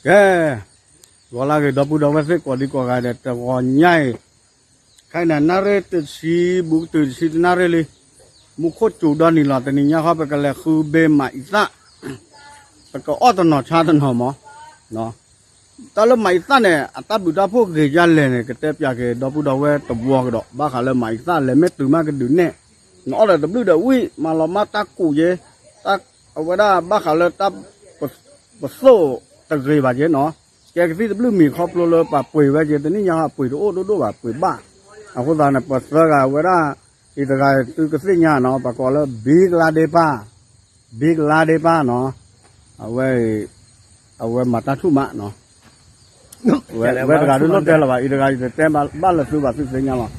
ကဲ, ဂီၤလၢဂ့ၤ ဒီပုၢ်ဒီဝဲၢ်သ့ၣ်ကိးဒံကိးဂၤဒဲး တဂီၤညါအံၤ, ခဲအံၤန့ၣ် နၣ်ရံၣ်တဆံ ဘူးကတုၤတဆံတနၣ်ရံၣ်လံ, မူခိၣ်စူၤဒီနံၤလီၤ တနံၤညါဃီ ပကလဲၤဃုဘ့မၤအံသၣ်, ပကအီၣ်တနီၤဆါတနီၤမး, တၢ်လၢမၤအံသၣ်န့ၣ် အတၢ်ဘျုးတၢ်ဖှိၣ်ဂ့ၤဒ်လဲၣ်န့ၣ် ကတဲပၠးက့ၤဒီပုၢ်ဒီဝဲၢ်တဝီကဒီး ဘၣ်ဃးလၢမၤအံသၣ် လဲၤမ့ၢ်တုၤမးကဒုးနဲၣ်, နအီၣ်ဒီးတဘျုးဒီးဝံၣ် မၤလီၤမၢ်တၢ်ကူးက့ၤ, အဝဲဒၣ်ဘၣ်ဃးလၢတၢ် ပသိၣ်တဂ့ၤဘၣ်က့နီၤ, ကဲကသံၣ်တဘျုးမံၤခီဖျိလၢပှၤပှ့ၤဝဲက့ တနံၣ်ညါပှ့ၤတအိၣ်ဒိၣ်ဒိၣ်ဘၣ် ပှ့ၤဘၣ်, အဃိသတးန့ၣ် ပသၢဂၤဝဲဒၣ် အံၤတဂၤသုကသ့ၣ်ညါနီၤ ပှၤကိးလၢဘံကလါဒ့ပၢ်, ဘံကလါဒ့ပၢ်နီၤ, အဝဲ အဝဲမၤတၢ်ထူၣ်မးနီၤ ဝဲတဂၤဒ်လိၣ်တဲလၢၤဘၣ် အံၤတဂၤယတတဲဘၣ်လၢသုဘၣ်သုသ့ၣ်ညါလီၤ,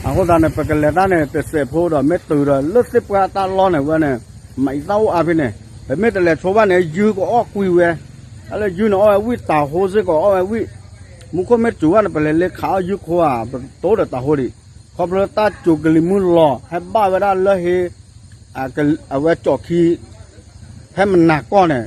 အဃိသတးန့ၣ် ပကလဲၤတၢ်န့ၣ် တစဲးဖိဒီးမ့ၢ်တုၤဒီးလၢသ့ၣ်ပှၢ်တၢ်လီၢ်န့ၣ်ဝဲန့ၣ်, မၤအံသၣ်အိၣ်အါဖဲန့ၣ်, ပမ့ၢ်တလဲၤဆိဘၣ်န့ၣ် ယုၢ်ကအီၣ်ကွံာ်ဝဲ, တၢ်လၢယုၢ်န့ၣ်အီၣ်ဝဲဝံၣ်တၤဟိစ့ၢ်ကီးအီၣ်ဝဲဝံၣ်, မူခိၣ်မ့ၢ်စူၤဘၣ်န့ၣ် ပလဲၤလ့ခးအီၣ်ယုၢ်ခိဧါ ပတိဒီးတၤဟိဒံး, ခီဖျိတၢ်စူၤကလံၤမုၢ်လီၤ ဟဲဘၣ်ဝဲဒၣ်လၢဟ့ အဝဲကၠီၣ်ခံ ဖဲမနၤကီၢ်န့ၣ်,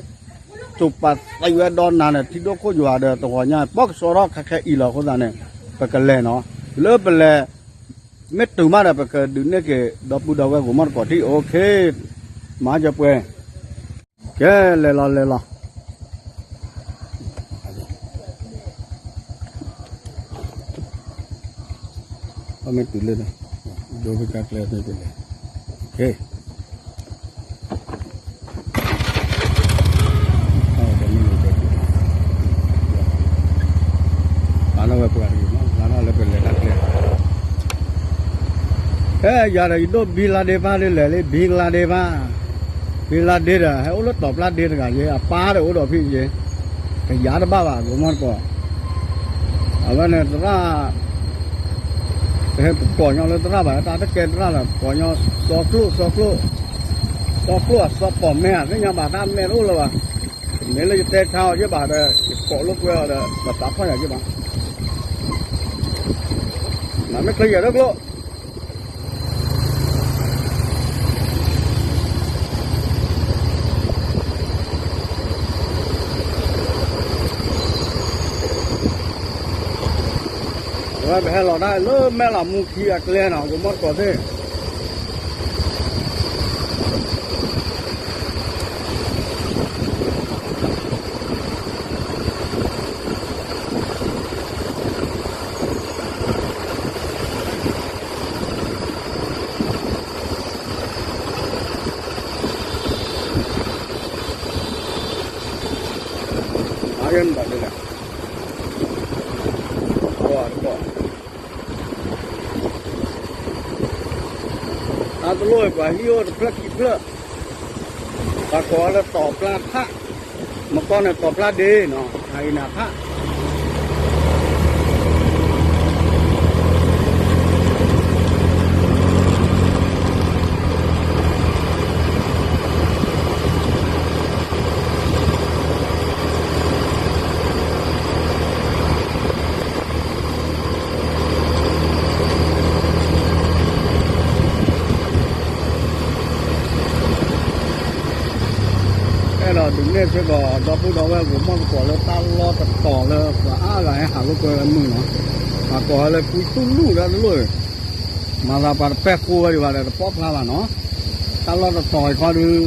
တိာ်ပာ်သံဝဲဒီးနၤန့ၣ် ထံဒိၣ်ခိၣ်ယွၤဒီးတဂီၤညါ ပီၣ်ကဆှီထီၣ်ခဲခဲအံၤလီၤအဃိသတးန့ၣ်, ပကလဲၤနီၤ, လၢပလဲၤ မ့ၢ်တုၤမးဒီး ပကဒုးနဲၣ်က့ၤ ဒီပုၢ်ဒီဝဲၢ်ဂိၤမီၢ်တကိးထံၣ် အိၣ်ခ့, မၤကပှဲၤ, ကဲလဲၤလီၤလဲၤလီၤ မ့ၢ်တုၤလၢ ဒိဖကကျဲမ့ၢ်တုၤလဲၣ်, ပာ်လီၤဝဲပှၤတဂ့ၤမး လါထီၣ်လၢပလဲၤတၢ်ကျဲ, ဟဲယၤဒီးယဒိၣ်ဘံလါဒ့ဖါဒ်လဲၣ်လံ ဘံကလါဒ့ဖါ, ဘံလါဒ့ဒီး ဟဲအိၣ်လၢတီၤပျၢ်ဒ့တဂၤယဲ အပၢ်ဒီးအိၣ်ဒီးဖံးယဲ, ကယၤတဘၣ်ဘၣ် ဂိၤမီၢ်တကိး, အဝဲန့ၣ်သရၣ် ပဟဲပကိးညီလၢသရၣ်ဘၣ် တၢ်တကဲသရၣ်လီၤ ပကိးညီ စီၤကျိၣ် စီၤကျိၣ်, စီၤကျိၣ်အစီၤပီၣ်မဲာ် သ့ၣ်ညါဘၣ်တၢ်မဲာ်တအိၣ်လၢၤဘၣ်, မ့ၢ်လၢယတဲဆါအီၤယ့ၢ်ဘၣ်ဒီး ယကိးလိာ်ကွဲအီၤဒီး ပသးဖီၣ်ယၤယ့ၢ်ဘၣ်, မ့ၢ်ချ့ယၤလၢကျိၣ် အဝဲပဟဲလီၤတၢ်လၢမဲၢ်လးမူခံအကျဲနီၤ ဂိၤမီၢ်တကိးသ့ၣ် အါယဲၢ်နဘၣ်ဒ်လဲၣ်, တကိး, တၢ်တလိၣ်ပှၤဟံၣ်အိၣ်တဖျၢၣ်ခံဖျၢၣ်, ပှၤကိးလၢတီၤပျၢ်ဖး, မကီၢ်န့ၣ်တီၤပျၢ်ဒ့နီၤ အအံၤန့ၣ်ဖး အဲၣ်ဒိးဒုးနဲၣ်စ့ၢ်ကီး ဒီပုၢ်ဒီဝဲၢ်ဂိၤမီၢ်သကိးလၢတၢ်လီၢ်တတီၤလၢပှၤအါဂၤဟဲဟးလိာ်ကွဲဝဲမုၢ်နီၤ, ပှၤကိးဝဲလၢကွံသူၣ်လူၢ်ဒၣ်တလိၣ်, မၤသးပှၤတပဲၢ်ဃိဝဲဒံးဘၣ်ဒီးတပီၢ်ဖျါဘၣ်နီၤ, တၢ်လီၢ်တတီၤအံၤခီဒုး,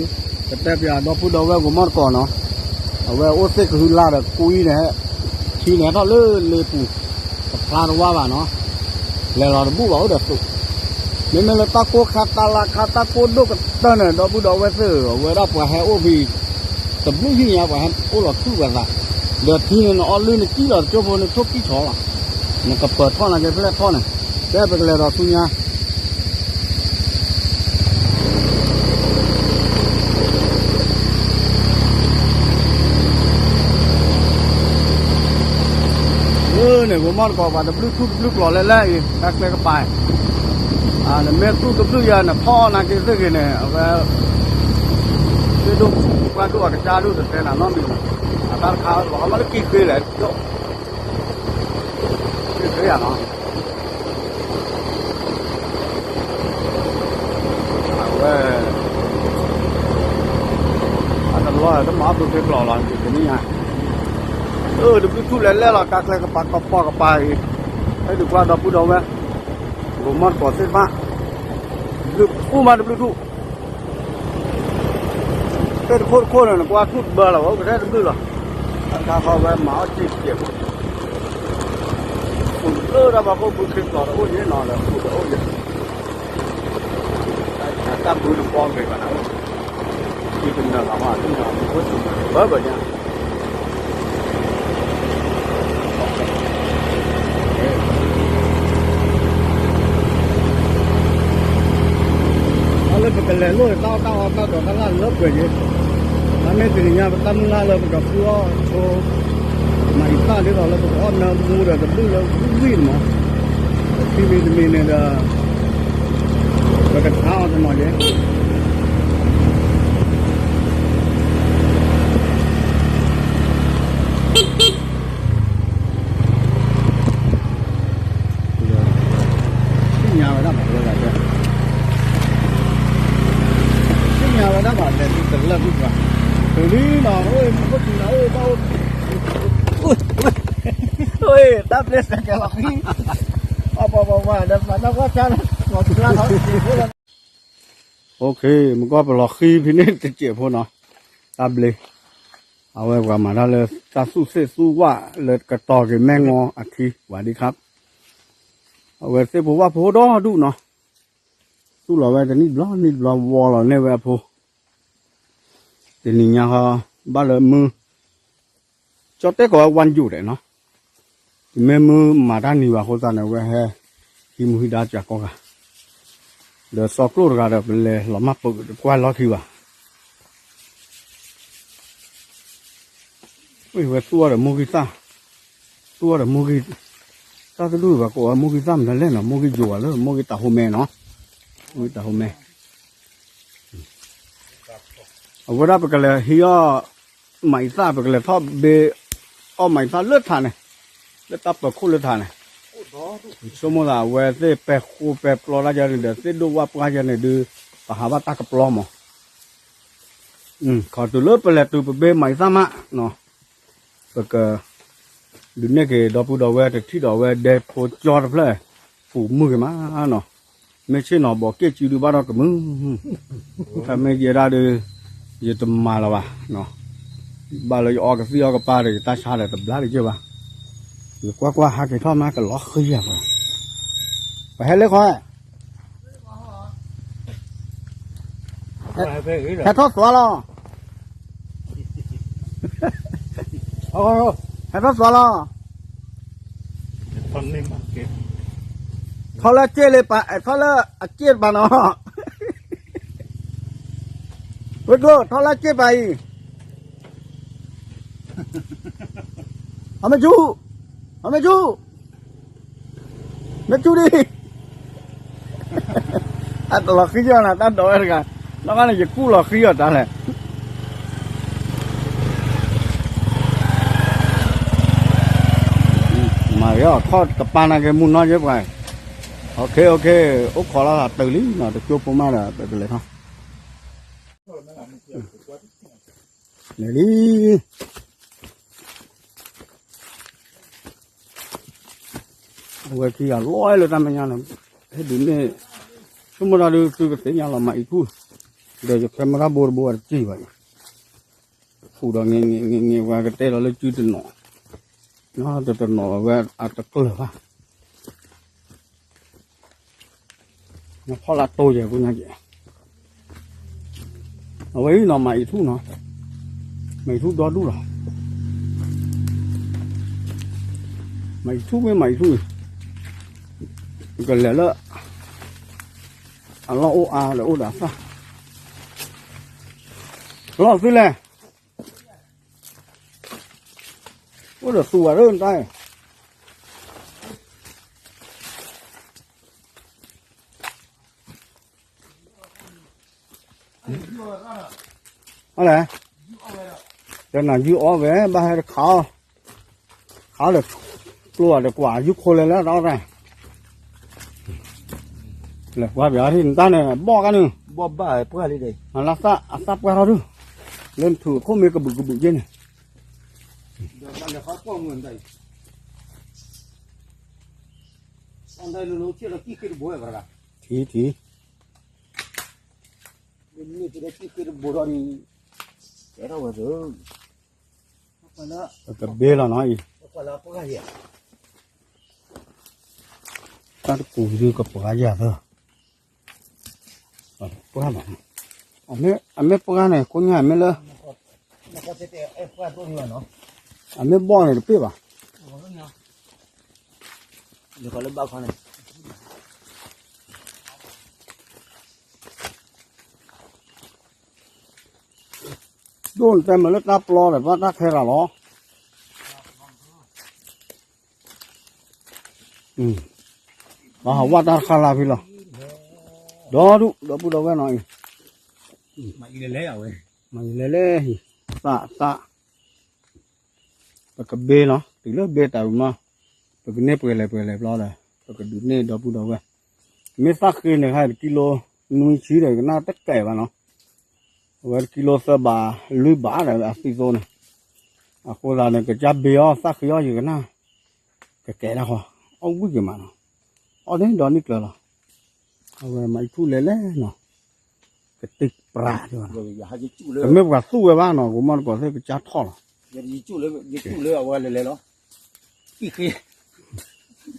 ကတဲပၠးဒီပုၢ်ဒီဝဲၢ်ဂိၤမီၢ်သကိးနီၤ, အဝဲအိၣ်သ့ၣ်ကဟုလါဒီးကွံန့ၣ်, ထံန့ၣ်ဟဲထီၣ်လၢလ့ပူၤ, တဖျါတဝါဘၣ်နီၤ လဲၤလီၤတဘူၣ်ဘၣ်အိၣ်ဒီးသိး, မ့မ့ၢ်လၢတၢ်ကိၢ်ခါတၢ်လါခါတၢ်ကိၢ်ဒိၣ်ကတၢၢ်န့ၣ် ဒီပုၢ်ဒီဝဲၢ်သ့ၣ်ဧၢ အဝဲဒၣ်ပှၤဟဲအိၣ်ဖဲ တဘျုးဟံၣ်ညါပှၤဟဲအိၣ်လီၤခုၣ်ပှၤသး, ဒီးထံန့ၣ်နအီလုၢ်နကံၣ်လီၤတကၠိဖိန့ၣ်ထိၣ်ကံၣ်ထီၣ်လီၤ, နကပၢၤထီၣ်နာ်က့ဖျဲၣ်ထီၣ်န့ၣ်, တဲပကလဲၤဒီးဆူညါ လၢန့ၣ် ဂိၤမီၢ်တကိးပှၤတဘျုးထူၣ်တဘျုးကျိၤလဲၣ်လဲၣ်အံၤ တၢ်ကျဲကပၤ, နမ့ၢ်သူၣ်တဘျုးယၤ နဖီၣ်နာ်က့သ့ၣ်ဂ့ၤန့ၣ် အဝဲ သ့ၣ်ဒိၣ်ပှၢ်ဒိၣ်အကစၢ်ဒိၣ်တတဲနၤနီတမံၤ, အတၢ်တခါလီၤမးလၢကံၣ်ဃ့လဲၣ်, ကံၣ်ဃ့ယၤနီၤ အဝဲ အတလီၢ်တမၤအီၣ်ဘုးက့ၤကျိၤလီၤ တနံၤညါ, အၢ တဘျုးထူၣ်လဲၤလဲၣ်လီၤ ကါကျဲကပၤကပီၤကပၤအံၤ, ဟဲဒုးကွၢ်ဒီပုၢ်ဒီဝဲၢ်, ဂိၤမီၢ်တကိးသ့ၣ်တဖၣ်, ဘျုးထူၣ်မးတဘျုးထူၣ်, သ့ၣ်တခိၣ်တခိၣ်န့ၣ် နကွၢ်ထူၣ်တဘၢလီၤ အိၣ်ကထဲတဘျုးလီၤ, အခါခီဝဲမၤအီၣ်စ့ၢ်ကဲးဖိ, အိၣ်လၢတၢ်ဖီခိၣ်ဘုခ့ကျီဒီးအိၣ်ယဲနီၤဒီး အိၣ်ဒီးအိၣ်ယဲ တၢ်ဘုတဘီမ့ၢ်ဘၣ်နၤ, ယတနၢၤဘၣ်မး တနၢၤမူခိၣ်စူၤမး ဘၣ်ဘၣ်ညါ, တၢ်လၢပကလဲၤလိၣ်တၢ်အီၣ်တၢ်အီတၢ်ဒိးတၢ်လၢလၢပှဲၤယဲ, မ့မ့ၢ်တနံၤညါပတၢ်မုၢ်လၢ်လၢပကဃုအီၣ်ဆိ မၤအံသၣ်ဒ်သိးလၢပကအီၣ်နၢမူဒီးတဘျုးလၢဝံၣ်ဝံၣ်န့ၣ်မး, ပထံမံၤတမံၤန့ၣ်ဒီး ပကထါအီၤတနီၤယဲ, သ့ၣ်ညါဝဲဒၣ်ဘၣ်ဝဲဒၣ်, သ့ၣ်ညါဝဲဒၣ်ဘၣ်လဲၤဒုးတလၢာ်ဒုးပှၤ, တုၤလံနီၤ အိၣ်မူခိၣ်စူၤလီၤ အိၣ်ဘၣ်အိၣ်, တၢ်ဘျ့စဲးကဲလီၤဃံ, ပှၤပှၤပှၤပှၤဒီးပှၤနီၢ်ကီၢ်ဆါလီၤ, မီၤကလါထီၣ်စ့ၢ်ဖိလီၤ OK မ့ၢ်ကီၢ်ပလီၤဃံဖဲန့ၣ်တစဲးဖိနီၤ, တၢ်ဘျ့, အဝဲပှၤမၤတၢ်လၢတၢ်သူၣ်စ့ၣ်သူၣ်ဝၣ်လၢကတီၤက့ၤမဲၢ်ငီအခံ ဝၤဒံခါ, အဝဲသ့ၣ်ဖိဝၣ်ဖိဒီဒူၣ်နီၤ, သူၣ်လီၤဝဲတနံၣ်တဘျီနံၣ်တဘျီဝီလီၤန့ၢ်ဝဲအဖိ, တနံၤညါဟီ ဘၣ်လၢမုၢ် ကၠီတဲကိးဝဲဝါယိာ်ဒဲးနီၤ, တမ့ၢ်မုၢ်မၤတၢ်နံၤဘၣ်အဃိသတးန့ၣ် အဝဲဟဲ ဟံးမူဟံးဒါစှၤကိးဂၤ, ဒီးစီၤကျိၣ်တဂၤဒီး ပလဲၤလီၤမၢ်ပၢၢ်တကွၢ်လီၢ်ခံဘၣ်, ဝဲသူၣ်အီၤဒီးမိၢ်ဂံၢ်သၣ်, သူၣ်အီၤဒီးမိၢ်ဂံၢ်, တၢ်တဒူၣ်ဘၣ်ကိးဝဲမိၢ်ဂံၢ်သၣ်မနုၤလဲၣ်နီၤ, မိၢ်ဂံၢ်ယိာ်ဘၣ်လၢ မိၢ်ဂံၢ်တၢ်ဟိမဲနီၤ, မိၢ်ဂံၢ်တၢ်ဟိမဲ အဝဲဒၣ်ပကလဲၤဟံးအီၣ် မၤအံသၣ် ပကလဲၤထီၣ်ဘ့ အီၣ်မၤအံသၣ်လၢထးန့ၣ်, လၢတၢ်ပၢၤခိၣ်လၢထးန့ၣ်, ဆိကမိၣ်သးအဝဲသ့ၣ်ပဲာ်ဃိပဲာ်ပျီတၢ်ယါန့ၣ်ဒီး သ့ၣ်ဒိၣ်ဝၣ်ပှၢ်ယါန့ၣ်ဒုး ပဟးဘၣ်တၢ်ကပျီမး, ခီတုၤလၢပလဲၤတုၤပဘ့မၤအံသၣ်မးနီၤ, ပက ဒုးနဲၣ်က့ၤဒီပုၢ်ဒီဝဲၢ်တထံၣ်ဒီးအဝဲဒဲဖိကၠီတဖျၢၣ်, ပူၤမုၢ်က့ၤမးနီၤ, မ့ၢ်ဆ့ၣ်နီၤဘီးက့ၣ်စုဒုးဘၣ်ဒီးကမုာ်, တၢ်မ့ၢ်ယဲဒၣ်ဒီး ယတမၤလၢၤဘၣ်, ဘၣ်လၢယအီကသံၣ်အီကပၤဒီး ယတၢ်ဆါဒီးတဘျါတယၢၢ်ဘၣ်, ယကွၢ်ကွၢ်ဟးက့ၤထီၣ်မးကလီၤဃံယၤပှၤ, ပဟဲလၢခီ ဟဲထီၣ်သွါလီၤ, ဟဲထီၣ်သွါလီၤ, ထီၣ်လၢအစ့ၣ်လၢပၢ် ထီၣ်လၢအစ့ၣ်တပၤနီၤ, ဝဲကျိ ထီၣ်လၢအစ့ၣ်တပၤအံၤ, အမ့ၢ်ဆူၣ်, အမ့ၢ်ဆူၣ် မ့ၢ်ဆူၣ်ဒံး, အတလီၤဃံအီၤနၤ တၢ်ဒိးဝဲတဂၤ, နီၢ်ကီၢ်န့ၣ် ယကူၣ်လီၤဃံအီၤတၢ်လဲၣ်, မၤဂ့ၤအီၤခီၣ်ကပၤနာ်က့မုၢ်နီၢ်ယဲပှၤ, အိၣ်ခိးလီၤသးတုၤလံနီၤ တကၠိဖိမးဒီး ပကလဲၤထီၣ် လဲၤလံ အဝဲခံဂၤလီၤလၢတၢ်မဲာ်ညါန့ၣ်, ဟဲဒုးန့ၣ်, ဆိကမိၣ်တၢ်ဒုးသုကသ့ၣ်ညါလီၤမၤအံၤထူၣ်, ဒီးယခဲမုၢ်တၢ်ဘိတဘိအတစံၢ်ဘၣ်, ဃူဒီးငဲၤငဲၤဝဲကတဲလီၤလၢစုတနီၤ, တနီၤဝဲအတကျၢၤဘၣ် နဖီၣ်လၢတိၢ်ယဲၢ်ကိညါက့ၤ, အဝဲအံၤနီၤမၤအံၤထူၣ်နီၤ, မၤအံၤထူၣ်ဒီဒူၣ်လီၤ, မၤအံၤထူၣ်မ့ၢ်မၤအံၤထူၣ်, ကလဲၤလၢ အလီၢ်အိၣ်အါဒီးအိၣ်ဒီးအသၣ်, လီၢ်သုလဲၣ်, အိၣ်ဒီးသူဝဲဒၣ်တၢ် အလဲၣ်, တနၤယုၢ်အီၣ်ဝဲ ဘၣ်ဟဲတခါအီၣ်, ခါဒီး ကျိဒီးကွၢ်ယုၢ်ခိလဲၤလၢတၢ်အီၣ်တၢ်, လဲၤကွၢ်ပျးထံၣ်နတၢ်န့ၣ် ဘီၣ်ကါန့ၣ်, ဘီၣ်ဘၣ်ပှၢ်လံဒီး, အလၢသၣ်အသၣ်ပှၢ်ထီၣ်ဒုး, လၢနထူးခိၣ်မ့ၢ်ကဘုးကဘုးက့န့ၣ် ဒီးဘၣ်လဲၤခီပီၣ်မုၢ်အံၤ, အီၣ်ဒၣ်လိၤလိၤ ထံၣ်လီၤကံၣ်ဃ့တဘိဝဲပှၤတဂၤ, ထံထံၣ်, မ့ၢ်တုၤဒီးကံၣ်ဃ့တဘိဒီးန့ၣ်, ကဲထီၣ်ဝဲသု, ပကဘ့လီၤနီၤအံၤ, တၢ်တကူးဒုးကပှၤယၤသၢ, ပှၢ်ဘၣ်, အမ့ၢ်ပှၢ်န့ၣ် ကိညါမ့ၢ်လၢ, အမ့ၢ်ဘီၣ်န့ၣ်တပ့ၢ်ဘၣ်, လၢဘၣ်ခီန့ၣ် ဒိၣ်နတဲမ့ၢ်လၢတၢ်ပျီဒီး ဘၣ်တၢ်ခဲရၤလီၤ, ပှၤဟးဝၣ်တၢ်တခါလၢဖဲလီၤ, ဒီဒူၣ် ဒီပုၢ်ဒီဝဲၢ်နီၤအံၤ, မၤအံၤလဲၤလဲၣ်, သၣ်သၣ် ပကဘ့နီၤ တုၤလၢဘ့တၢ်ဝံၤမး, ပကန့ၢ်ပှဲၤလဲၣ်ပှဲၤလဲၣ်ဘျီဒီး ပကဒုးန့ၢ်ဒီပုၢ်ဒီဝဲၢ်, မ့ၢ်သၣ်ဃ့န့ၣ်ခါ တကံလိ နွံဆံဒီးကနၣ်တကဲဘၣ်နီၤ, အဝဲတကံလိသၢဘးလွံၢ်ဘးဒီးအသံသိန့ၣ်, အဃိသတးန့ၣ် ကစၢ်ဘ့အီၣ်သၣ်ဃ့အီၣ်ယကနၣ်, ကကဲဒၣ်ဃီ, အီၣ်ဝံၣ်က့ၤမးနီၤ, အီၣ်န့ၣ်ဒီးနံၣ်ကျၢၤလီၤ, အဝဲမၤအံၤထူၣ်လဲၤလဲၣ်နီၤ, ကတံၢ်ပြး, တမ့ၢ်ပှၤသူၣ်ဝဲဘၣ်နီၤ ကမီၢ်တကိးသ့ၣ်ကစၢ်ထီၣ်လီၤ,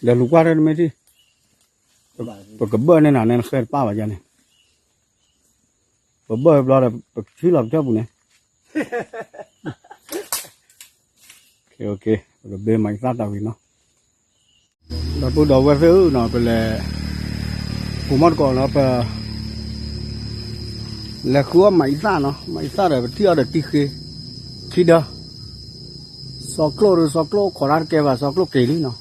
လဲၤလူၤကွၢ်တမ့ၢ်ထံၣ်, ပကဘၢၣ်န့ၢ်နၤန့ၣ် နဃဲတပၢ်ဘၣ်ယၤန့ၣ်, ပဘၢၣ်ဘျီဒီး ပကထံၣ်လီၤပထၢၣ်ပူၤန့ၣ်, ပကဘ့မၤအံၤသၣ်တၢ်ဝံၤနီၤ, ဒီပုၢ်ဒီဝဲၢ်သ့ၣ်ဧၢနီၤ ပလဲၤ, ကမီၢ်တကိးနီၤ ပ လဲၤဃုအီၣ်မၤအံၤသၣ်နီၤ မၤအံၤသၣ်ဒီး ပထံၣ်အီၤဒီးတံၢ်ဃ့, ခံဒၢ, စီၤကျိၣ်ဒုး စီၤကျိၣ်ခိးတၢ်တကဲဘၣ် စီၤကျိၣ်က့ၤလံနီၤ,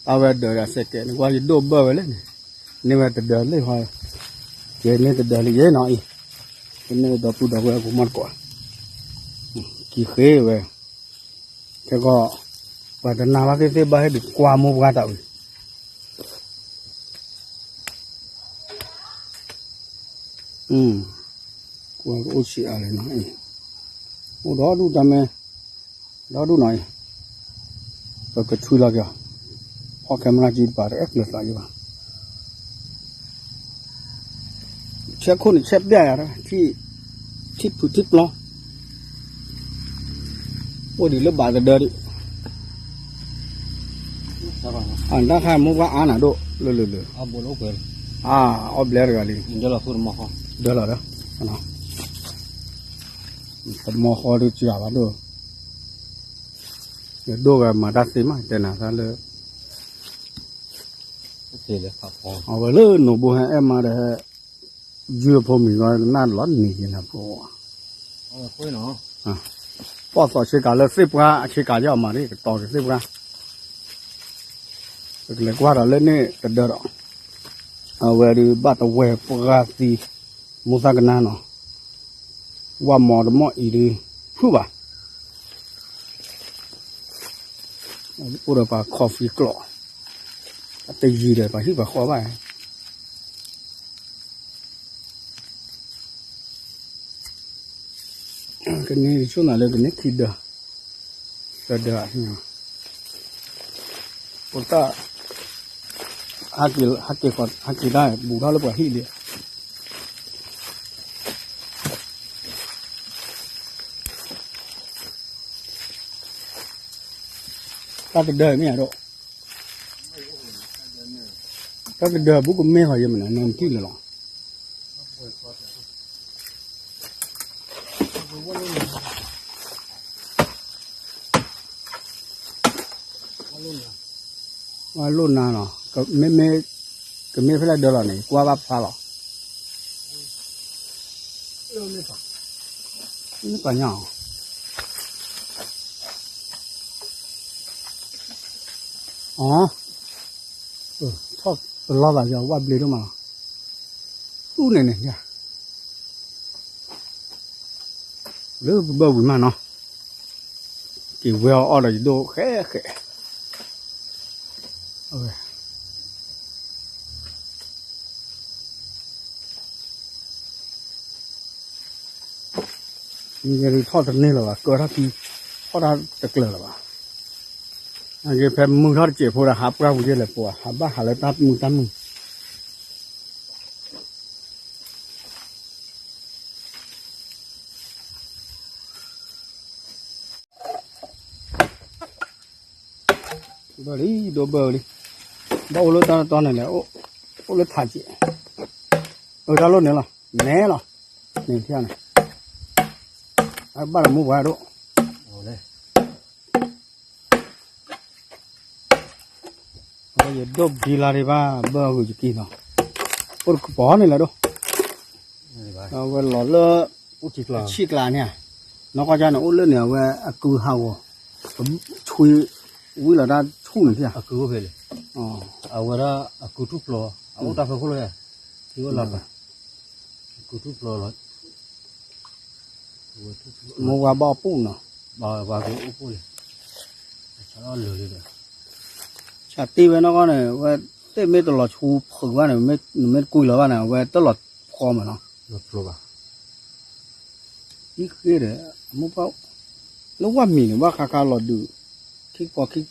အဝဲဒၢးဒီးစဲးကဲး နကွၢ်ယဒိၣ်ဘၢၣ်ဝဲလဲၣ်န့ၣ်, န့ၢ်ဝဲတဒၢးလံဃီ, ကဲန့ၢ်တဒၢးလံယဲနီၤအံၤ, ကန့ၢ်ဒီပုၢ်ဒီဝဲၢ်ကမီၢ်တကိး, ကံၢ်ဃ့ဝဲ, ခဲကီး, ပှၤတနာ်ဘၣ်သ့ၣ်သ့ၣ်ဘၣ်ဟဲဒုးကွၢ်မိၢ်ပှၢ်တၢ်ဝံၤ ကွၢ်ကအိၣ်ဆံးအါလဲၣ်နီၤ, အိၣ်ဒီဒူၣ်တၢ်မဲ, ဒီဒူၣ်နီၤအံၤ, ပကထွံလီၤက့ၤအီၤ, ဖီၣ်ခဲမုၢ်နၤကံတပၤ တအဲၣ်ကျၢၤသးယံၤဘၣ်, ဆဲးခိၣ်န့ၣ်ဆဲးပျဲၢ်ယၤ, ထံၣ်ဖုးထံၣ်ပျီ အိၣ်ဒံးလၢဘၣ်သဒၢဒံး, အတၢ်ခါမိၢ်ပှၢ်အါနၤဒိၣ်လၢလၢလၢ, အီၣ်ဘျဲတဂၤလံ, ဒၢလီၤဒၢ, တမီၤဃီဒုးစှၤဘၣ်ဒိၣ်, ယဒိၣ်ဝဲမၤတၢ်သ့မး တဲနၤသးလၢ အဝဲလၢနိၣ်ဘိဟဲအဲၣ်မါဒီးဟဲ ယုၢ်အဖိမံၤဂီၢ် ကနၣ်လီၤနံၤက့ၤနၤဖိ, ပီၣ်သီးဆ့ကၤလၢသ့ၣ်ပှၢ်အဆ့ကၤယီၤမးန့ၣ် ကတီၤက့ၤသ့ၣ်ပှၢ်, ပကလဲၤကွၢ်ဒီးလၢန့ၣ်တဒၢဒီး, အဝဲဒုးဘၣ်တဝဲၢ်ပှၢ်သံ, မိၢ်သၣ်ကနါနီၤ, ဝၣ်မီၤတမီၢ်အံၤဒုး, ဖုၣ်ဘၣ် အိၣ်ဒီးပှၤ coffee ကျီး, အတယံၤဒီးပှၤဟံၣ်ပှၤဃီဘၣ်, ကန့ၢ်ဆိၣ်နၤလၢကန့ၢ်ခံဒၢ, သၢဒၢ, ဖိသၣ်, ဟဲက့ၤတၢ်ဘူးထီၣ်လၢပှၤဟံၣ်လံ တၢ်ကဒၢမ့ၢ်ဧါဒိၣ်, တၢ်ကဒၢဘူးကမ့ၢ်ဃီယမနုၤ နထံၣ်လၢၤလီၤ, အလိၣ်နၤနီၤ, မ့မ့ၢ်, ကမ့ၢ်ဖဲလဲၣ်ဒၢလီၤန့ၣ် ကွၢ်ဘၣ်ဖျါလီၤ, မ့ၢ်ပှၤညါအီၤ, အီ, ထီၣ်တလီၤဘၣ်ယဝဲဘျ့ဒိၣ်မးလီၤ, သူၣ်န့ၣ်န့ၣ်ယၤ လၢပဘၢဝံၤမးနီၤ, က့ၤဝဲအီၣ်ဒီးယဒိၣ်ဃဲဃဲ, ယဲဒုးထီၣ်တန့ၢ်လၢၤဘၣ် ကၢထီၣ်ခံ, အီၣ်တၢ်တကျၢၤလၢၤဘၣ်. အဂ့ၢ်ဖဲမုၢ်ထီၣ်တစဲးဖိဒီး ဟးပှၢ်ပူၤယဲလဲၣ်ပှၤ ဟးဘၣ်ဟးလၢတၢ်မုာ်တၢ်မုာ် ဘၣ်လံ ဒိဘၢလံ, ဘၣ်အိၣ်လၢတၢ်တီန့ၣ်လဲၣ်, အိၣ်လၢထးကဲး, အၢ တၢ်လိၣ်န့ၣ်လီၤ, နဲလီၤ, န့ၣ်ထံၣ်န့ၣ်, အဘၣ်ဒီးမူပှၤဒိၣ်, ယဒိၣ်ဘံလါဒံးဘၣ် ဘၢအဂုာ်ယကံနီၤ, အိၣ်တကပီၤန့ၣ်လဲၣ်ဒိၣ်, အဝဲလီၤလၢ ဆံၣ်ကျါန့ၣ်, နီၢ်ကီၢ်ကၢ်န့ၣ် အိၣ်လၢန့ၣ် အဝဲအကုဟးဂီၤ, ဆွံ, ဝံလီၤတၢ်ဆူၣ်န့ၣ်ထံၣ်, အဝဲဒၣ်အကုထူၣ်ဖျိး, အအိၣ်တၢ်ဖဲခိၣ်လၢယၤ, ထံအိၣ်လၢပှၤ, အကုထူၣ်ဖျိးလီၤ, မိၢ်ဝါဘၣ်အပူၣ်နီၤ, ဘၣ်ဝဲကအိၣ်ပူၣ်လံ, အဆၣ်လီၤလၢာ်လံဒီး, ဆၣ်တ့ၢ်ဝဲနီၢ်ကီၢ်န့ၣ် ဝဲသ့ၣ်မ့ၢ်တလီၤဆူဖုးဘၣ်န့ၣ် နမ့ၢ်တကွံာ်လီၤဘၣ်န့ၣ် အဝဲတလီၤဖီမးနီၤ, လီၤဖျိဘၣ်, အံၤဃ့ဒီး အမိၢ်ပၢ်, လၢဝၣ်မံၤန့ၣ် ဘၣ်ဃးဃးလီၤဒုး, ခံကပီၤခံကပီၤ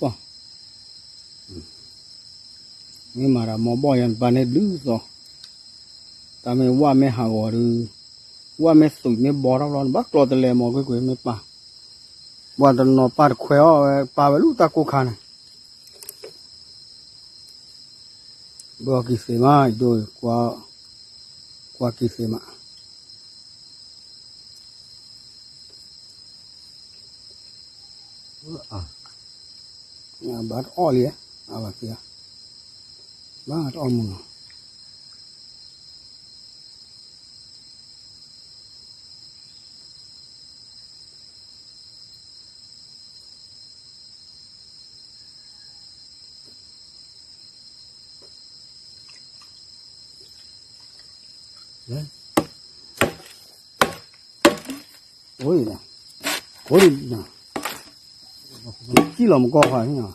မ့ၢ်မၤဒီးမီၤဘီၣ်ယါန့ၣ် ပာ်န့ၢ်ဒုးသီ, တၢ်မ့ၢ်ဝၣ်မ့ၢ်ဟးဂီၤဒုး, ဝၣ်မ့ၢ်သုးမ့ၢ်ဘီထီၣ်ဘျီန့ၣ် ဘၣ်ကျီတလဲမီၤကွ့ၢ်ကွ့ၢ်မ့ၢ်ပာ်, ပှၤတနီၤပာ်တခွဲးအီၣ်ဝဲ ပာ်ဝဲလၢတၢ်ကိၢ်ခါန့ၣ်, ဘၣ်ကံၢ်သ့မး ယဒိၣ်, ကွၢ်ကံၢ်သ့မး ဘၣ်တအီၣ်လံ, အဘၣ်သ့, ဘၣ်တအီၣ်မူနီၤ, အိၣ်, အိၣ်, ကံၣ်လီၤမကီၢ်ဃီ, တၢ်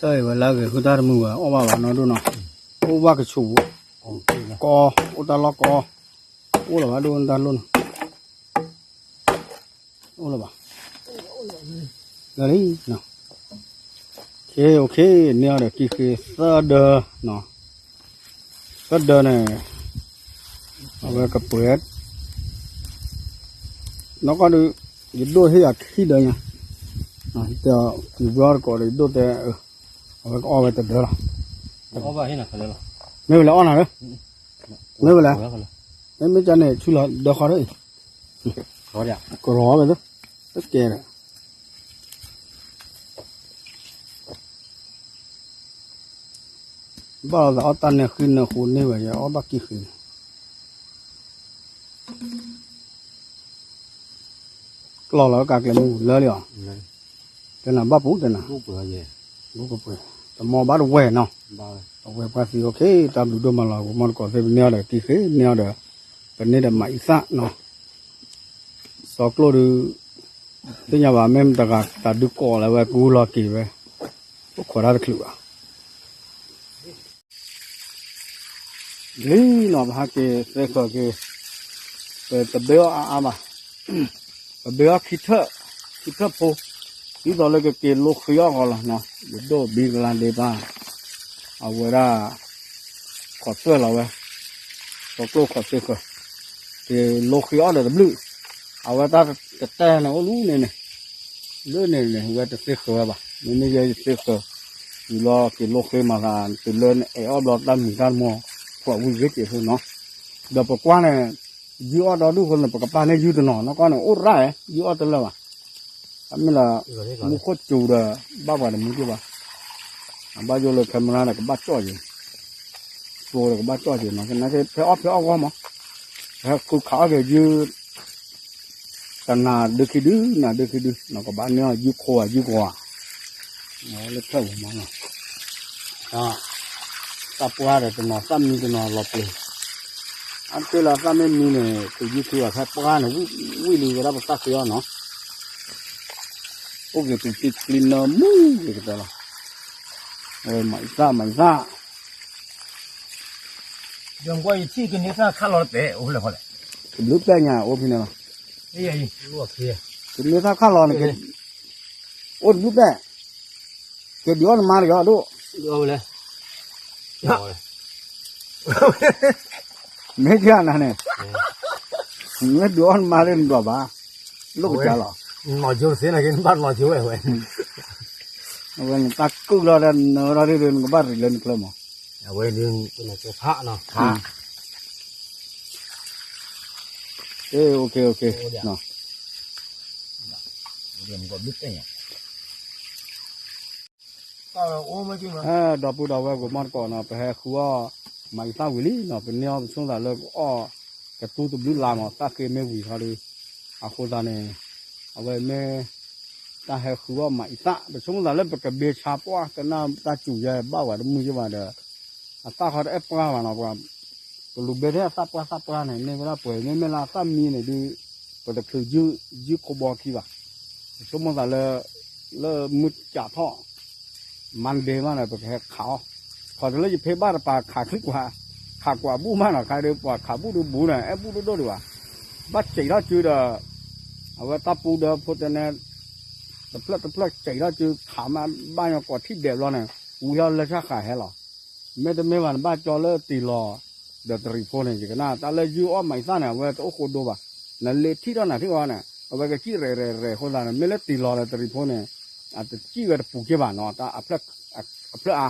အံၤဝဲလၢအဂ့ၤဃုတၢ်တမုာ်ဘၣ် အီၣ်ဘၣ်ဘၣ်နီၢ်ဒိၣ်နီၤ, အိၣ်ဘၣ်ကဆူး, ကီ, အိၣ်တၢ်လီၢ်ကီ, အိၣ်လီၤဘၣ်ဒိၣ်တၢ်လိၣ်နီၤ, အိၣ်လီၤဘၣ်, လၢလံ, န့ၢ်အီၤဒီးကံၢ်ဃ့သၢဒၢ, သၢဒၢန့ၣ်, အဝဲကပှဲၤ နီၢ်ကီၢ်ဒုး, ယဒိၣ်ဟ့ၣ်ယၤခံဒၢညါ, တဲအီၤ ကံၢ်ဘျီတကိးဒီး ယဒိၣ်တဲ, အဝဲကအီၣ်ဝဲတဒၢလီၤ, မ့ၢ်ဝဲလဲၣ်အီၣ်နၤလၢ, မ့ၢ်ဝဲလဲၣ်, မ့မ့ၢ်ကန့ၣ် ဆူလီၤဒၢဃီဒီးအံၤ, ကရီဝဲလၢ, တကဲဒီး ဘၣ်လီၤသးအီၣ်တၢ်နၢဃံနၢဃိန့ၢ်ဝဲ ယအီၣ်ဘၣ်ကံၢ်ဃ့န့ၣ်, ကျီၢ်လီၤကးကျဲမုၢ်လၢလံအီၤ, တဲနၤဘၣ်ပူၤတဲနၤ, တမီဘၣ်တဝဲနီၤ, အဝဲပှၤသံ အိၣ်ခ့ တၢ်ဘျုးဒိၣ်မးလီၤ ပမီၢ်တကိးသ့ၣ် ပန့ၢ်အီၤဒီးကံၢ်ဃ့ န့ၢ်အီၤဒီး ပန့ၢ်ဒီးမၤအံသၣ်နီၤ, စီကျိၣ်ဒုး သ့ၣ်ညါဘၣ် မ့ၢ်တဂၤတၢ်ဒုးကိးလၢဝဲကူလီၤက့ၤဝဲ, အိၣ်ခိးတၢ်တချုးဘၣ်, လံနီၤ ပဟးက့ၤသ့ဃၢၤက့ၤ, ပတဘ့ၣ်အီၣ်အါအါဘၣ်, ပဘ့ၣ်အီၣ်ခံထၢၣ်, ခံထၢၣ်ဖိ, ဒ်သိးလၢကက့ၤလိဃ့အီၣ်ဂီၤလီၤနီၤ, ယဒိၣ်ဘံကလါဒ့ဘၣ်, အဝဲဒၣ် ခိးသွဲၣ်လီၤဝဲ, စီကျိၣ်ခိးသ့ဃၢၤ, က့ၤလိဃ့အီၣ်ဒီးတဘျုး, အဝဲတၢ်တတဲန့ၣ်အိၣ်လံန့ၣ်န့ၣ်, လၢန့ၣ်န့ၣ် ဝဲတသ့ဃၢၤဝဲဘၣ်, မ့မ့ၢ်ယဲယသ့ဃၢၤ, တုၤလီၤက့ၤလိဃ့မၤသး တုၤလၢနအဲၣ်အီၣ်ဘျီတၢ်မံၤတၢ်မီၤ ကွၢ်ဝံၤဂ့ၤက့ၤဃိနီၤ, ဒီးပကွၢ်န့ၣ် ယုၢ်အီၣ်ဒီဒူၣ်ဃိန့ၣ် ပကပာ်န့ၢ်ယုၢ်တနီၤ နီၢ်ကီၢ်န့ၣ် အိၣ်ရၣ်ဧဲ ယုၢ်အီၣ်တလၢာ်ဘၣ်, အမ့ၢ်လၢ မူခိၣ်စူၤဒီး ဘၣ်ပှၤတမူက့ၢ်ဘၣ်, အဘၣ်ယိၣ်လၢ camera ဒီးကဘၣ်ကၠီၣ်က့ၤ, ကျိဒီးကဘၣ်ကၠီၣ်က့ၤနီၤ, နာ်က့ဖဲအီၣ်ဖဲအီၣ်ဂီၢ်မး, ဟဲဃုခးအီၣ်က့ၤယုၢ် တနၤဒုခံဒု နၤဒုခံဒု နကဘၣ်န့ၢ်အီၤယုၢ်ခိဧါယုၢ်ကီၤဧါ, လၢဖျၢၣ်ပူၤမးနီၤ, တၢ်ပှၢ်ဒီးတနီၤသၣ်မံတနီၤလီၤပျ့ၤ, အတ့ၢ်လီၤသၣ်မ့ၢ်မံန့ၣ် ပယုၢ်ခုအီၤဖဲပှၢ်န့ၣ် ဝံၣ်လံဝဲဒၣ်ပသၣ်ဃ့အီၤနီၤ, အိၣ်က့ၤပူၤတ့ကျံနၢမူက့ၤကတၢၢ်လီၤ, မၤအံသၣ်မၤအံသၣ် ဒီးကွၢ်ယထံၣ်ကန့ၢ်သၣ်ခၣ်လီၤတပဲာ်အိၣ်ဖဲလဲၣ်ဃီလဲၣ်, တဘျုးပဲာ်ညါအိၣ်ဖဲန့ၣ်လီၤ, ကန့ၢ်သၣ်ခၣ်လီၤန့ၣ်က့ၤ, အိၣ်တဘျုးပဲာ်, က့ၤဒုးအီၣ်နမါတဂ့ၤအီၤဒိၣ်, မ့ၢ်ကနၤန့ၣ်, မ့ၢ်ဒုးအီၣ်နမါလၢနဒွးဘၣ်, လိၣ်ကစၢ်လီၤ, နီၢ်ကၠိသ့နက့ၤနဘၣ်နီၢ်ကၠိဝဲဝဲ, အဝဲနတၢ်ကုၢ်လီၤဒီးနၢထီၣ်ဒ်နကဘၣ်ရံးလၢနချၢမး, အဝဲဒုး, ဖးနီၤ, ဖး, ဒီပုၢ်ဒီဝဲၢ်ကမီၢ်တကိးနီၤ ပဟဲဃုအီၣ်မၤအံသၣ်ဝံၤလံနီၤ, ပန့ၢ်အီၤပဆိကမိၣ်သးလၢကအီၣ်ကသူတဘျုးလါမး, သၣ်ဃ့မ့ၢ်ဝံၤထီၣ်ဒီး, အဃိသတးန့ၣ်, အဝဲမ့ၢ် တၢ်ဟဲဃုအီၣ်မၤအံသၣ်, ပဆိကမိၣ်သးလၢပကဘ့ဆါပှၢ်ကနၣ်တၢ်စူၤယဲဘၣ်ဝဲတမုာ်ယဲဘၣ်ဒီး, အသၣ်ခီတအဲၣ်ပှၢ်ဘၣ်နီၤ, ပှၤ ပလူၤဘဲထဲအသၣ်ပှၢ်သၣ်ပှၢ်န့ၣ် မ့ၢ်ဝဲဒၣ်ပှဲၤ မ့မ့ၢ်လၢအသၣ်မံန့ၣ်ဒုး, ပတချုးယုၢ်ခိဘီခံဘၣ်, ပဆိကမိၣ်သးလၢ, လၢမုၢ်ကးထီၣ် Monday မးန့ၣ် ပကဟဲခးအီၤ, ခီတလၢယဖ့ဘၣ်တပၤခးချံကွၢ်, ခးကွၢ်ဘူၣ်မးနီၤ, ခါဒီးပှၤခးဘူၣ်ဒုးဘူးန့ၣ် အဲၣ်ဘူၣ်ဒိၣ်ဒိၣ်ဒံးဘၣ်, ဘၣ်စံးထီၣ်စုဒီး, အဝဲတၢ်ပူဒီးဖိတဲနဲ, တဖျၢၣ်တဖျၢၣ်စံးထီၣ်စုခးမး ဘၣ်ညီကွီၤထံၣ်ဒဲးဘျီန့ၣ်, ဝံဟီၣ်လၢဆၣ်ဃးဟဲလီၤ, မ့တမ့ၢ်ဘၣ်နဘၣ်ကၠီလၢတ့ၢ်လီၤ, ဒီးတရံးဖိန့ၣ် ယကနၣ်တၢ်လၢယုၢ်အီၣ်မၤအံသၣ်န့ၣ် အဝဲတအိၣ်ဃိဒိဘၣ်, နလ့ထံၣ်ထီၣ်နၤထံၣ်အီၤန့ၣ် အဝဲကစံၣ်ရဲၣ်ရဲၣ်ရဲၣ်အဃိသတးန့ၣ် မ့ၢ်လၢတ့ၢ်လီၤဒီးတရံးဖိန့ၣ်, အတစံၣ်ဝဲတပူၤက့ဘၣ်နီၤ, တၢ်အဖျၢၣ်အါ,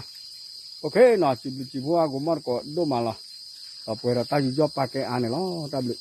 အဃိနီၤ စံးဘျုးစံးဖှိၣ်အါကမီၢ်တကိးဒိၣ်မးလီၤ, ဒီးပှဲၤဒီးတၢ်ယူးယီၣ်ပာ်ကဲအါန့ၣ်လီၤ, တၢ်ဘျုး